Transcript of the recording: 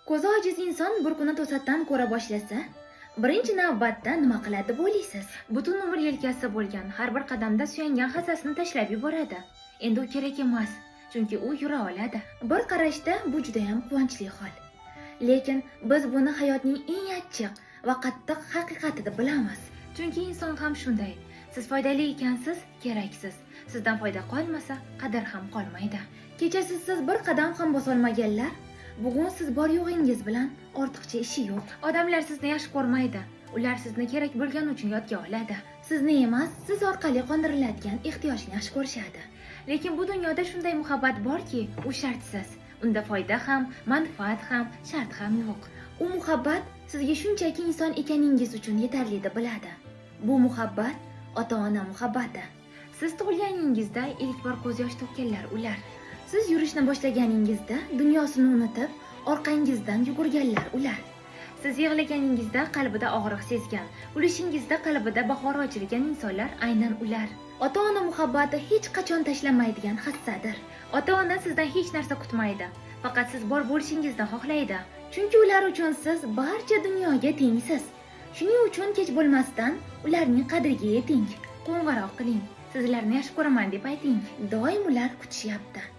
Ko'zi ojiz inson bir kuni to'satdan ko'ra boshlasa, birinchi navbatda nima qiladi deb o'ylaysiz? Butun umr yelkasi bo'lgan, har bir qadamda suyangan hassasini tashlab yuboradi. Endi u kerak emas, chunki u yura oladi. Bir qarashda bu juda ham quvonchli hol. Lekin biz buni hayotning eng achchiq va qattiq haqiqati deb bilamiz. Chunki inson ham shunday. Siz foydali ekansiz, keraksiz. Sizdan foyda qolmasa, qadr ham qolmaydi. Kechasi siz bir qadam ham bosolmaganlar, bugun siz bor yo'g'ingiz bilan ortiqcha ishi yo'q. Odamlar sizni yaxshi ko'rmaydi. Ular sizni kerak bo'lgani uchun yodga oladi. Sizni emas, siz orqali qondiriladigan ehtiyojni yaxshi ko'rishadi. Lekin bu dunyoda shunday muhabbat borki, u shartsiz. Unda foyda ham, manfaat ham, shart ham yo'q. U muhabbat sizga shunchaki inson ekaningiz uchun yetarli deb biladi. Bu muhabbat ota-ona muhabbati. Siz tug'ilganingizda ilk bor ko'z yosh to'kkanlar ular. Siz yurishni boshlaganingizda dunyosini unutib, orqangizdan yugurganlar ular. Siz yig'laganingizda qalbida og'riq sezgan, kulishingizda qalbida bahor ochilgan insonlar aynan ular. Ota-ona muhabbati hech qachon tashlamaydigan hassadir. Ota-ona sizdan hech narsa kutmaydi. Faqat siz bor bo'lishingizni xohlaydi. Chunki ular uchun siz barcha dunyoga tengsiz. Shuning uchun kech bo'lmasdan ularning qadriga yeting. Qo'ng'iroq qiling. Sizlarni yaxshi ko'raman deb ayting. Doim ular kutishyapti.